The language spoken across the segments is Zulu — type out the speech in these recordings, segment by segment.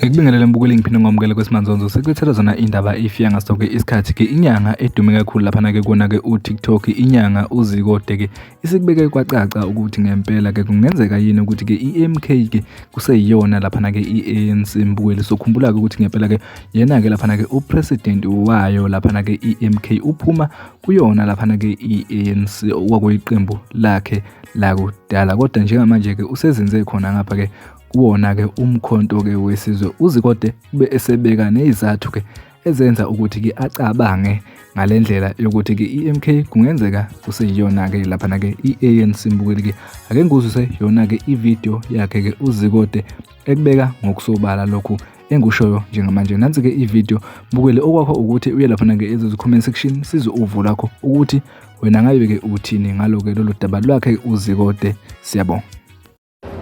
Ngikubingelele mbukeli ngiphinde ngomukele kwesimanzonzo sikulethela zona indaba ifika ngasoke isikhathi ke inyanga edume kakhulu laphana ke kona ke uTikTok inyanga uZikode ke Isikubeke kwacaca ukuthi ngempela ke kungenzeka yini ukuthi ke i-MK ke kuseyiyona laphana ke i-ANC mbukeli. Sokhumbula ke ukuthi ngempela ke yena ke laphana ke upresident wayo laphana ke i-MK uphuma kuyona laphana ke i-ANC okwakuyiqembu lakhe lakudala, kodwa njengamanje ke usezinze khona ngapha ke kuwona ke umkhonto ke wesizwe. UZikode ube esebeka nezizathu ke ezenza ukuthi-ke acabange ngale ndlela yokuthi-ke i-MK kungenzeka kuseyiyona-ke laphana-ke i-ANC mbukeli-ke ake ngikuzwise yona-ke ividiyo yakhe-ke uZikode ekubeka ngokusobala lokhu engikushoyo njengamanje. Nansi-ke ividiyo mbukeli, okwakho ukuthi uye laphana-ke ezozi-comment section sizwe uvo lwakho ukuthi wena ngabe-ke uthini ngalo-ke lolu daba lwakhe uZikode. Siyabonga.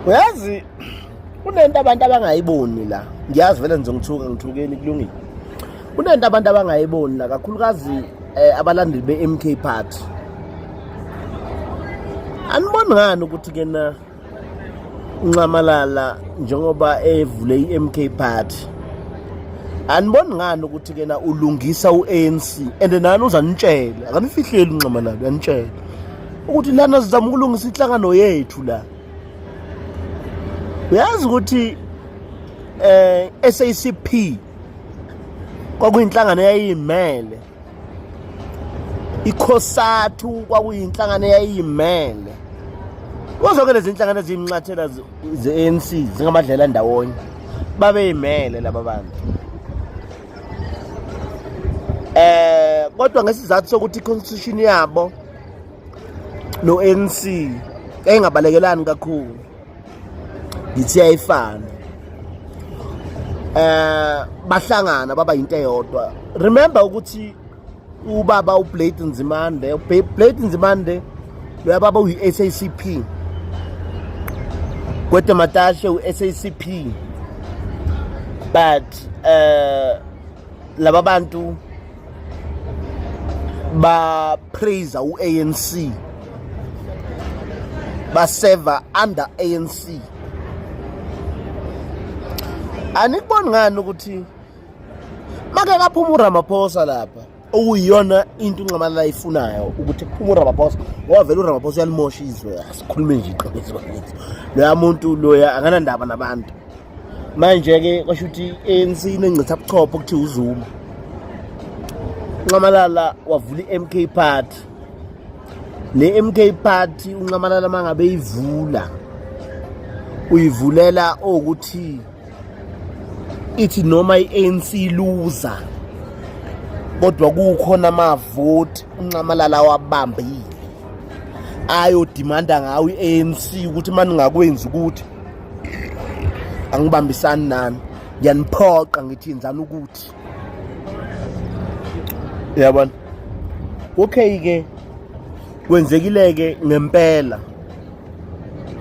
Uyazi kunento abantu abangayiboni la. Ngiyazi vele ngizongithuka ngithukeni kulungile. Kunento abantu abangayiboni la kakhulukazi eh, abalandeli be-MK Party. Aniboni ngani ukuthi kena uNxamalala njengoba evule i-MK Party aniboni ngani ukuthi kena ulungisa u-ANC and nani uzanitshela akanifihleli uNxamalala uyanitshela ukuthi lana sizama ukulungisa inhlangano yethu la uyazi ukuthi eh SACP kwakuyinhlangano eyayimele iCOSATU kwakuyinhlangano eyayimele zonke lezi nhlangano eziyimnxathela ze-ANC zingamadlela ndawonye babeyimele laba bantu eh kodwa ngesizathu sokuthi i-constitution yabo no-ANC yayingabalekelani kakhulu ngithi yayifana eh bahlangana baba into eyodwa remember ukuthi ubaba uBlade Nzimande uBlade Nzimande loya baba uyi-SACP Gwede Matashe u-SACP but eh laba bantu ba praise u-ANC baseva under ANC anikuboni ngani ukuthi make kaphuma uRamaphosa lapha okuyiyona into uNxamalala ayifunayo ukuthi kuphume uRamaphosa ngoba vele uRamaphosa uyalimosha izwe asikhulume nje iqiniso bakithi loya muntu loya akanandaba nabantu manje-ke kwasho ukuthi i-ANC inengcitha buchopho kuthiwa uZuma uNxamalala wavula i-MK Party le MK Party uNxamalala mangabe ivula uyivulela ukuthi ithi noma i-ANC iluza kodwa kukhona amavoti uNxamalala wabambile ayodimanda ngawo i-ANC ukuthi uma ningakwenzi ukuthi angibambisani nani ngiyaniphoqa ngithi yenzani ukuthi uyabona okay ke kwenzekile ke ngempela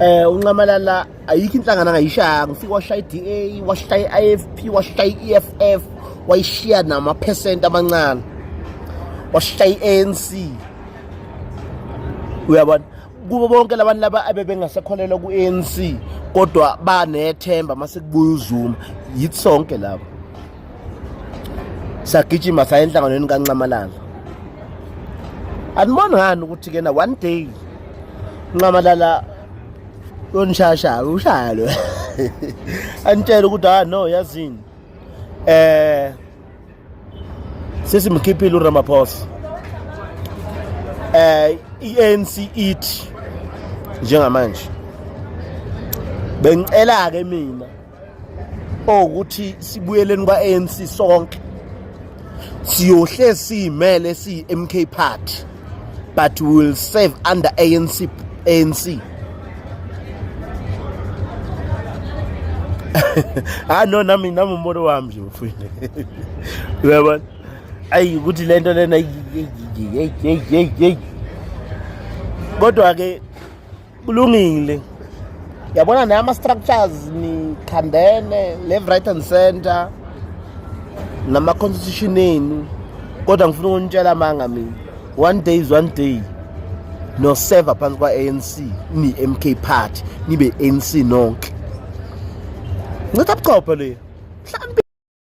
eh unxamalala ayikho inhlangano angayishaya ngifike washaya i-DA washaya i-IFP washaya i-EFF wayishiya namaphesenti amancane washaya i-ANC uyabona kubo bonke labantu laba abebengasakholelwa ku-ANC kodwa banethemba mase kubuya uZuma yithi sonke labo sagijima saya enhlanganweni kaNxamalala aniboni ngani ukuthi kena one day uNxamalala uyonishayashaya ushaya lo anitshela ukuthi ah no yazini eh sesimkhiphile uRamaphosa eh iANC ithi njengamanje bengicela ke mina ukuthi sibuyeleni kwa-ANC sonke siyohle siyimele siyi-MK party but we will serve under ANC ANC ah no nami nami umbono wami nje mfowethu uyabona ayi ukuthi lento lena hey hey hey hey kodwa ke kulungile yabona naye ama-structures nikhandene left right and center. Nama-constitution enu, kodwa ngifuna ukunitshela amanga mina. One day is one day. Noseva phansi kwa-ANC, ni-MK Party, nibe ANC nonke. Ncitha buchopho le. Mhlawumbe.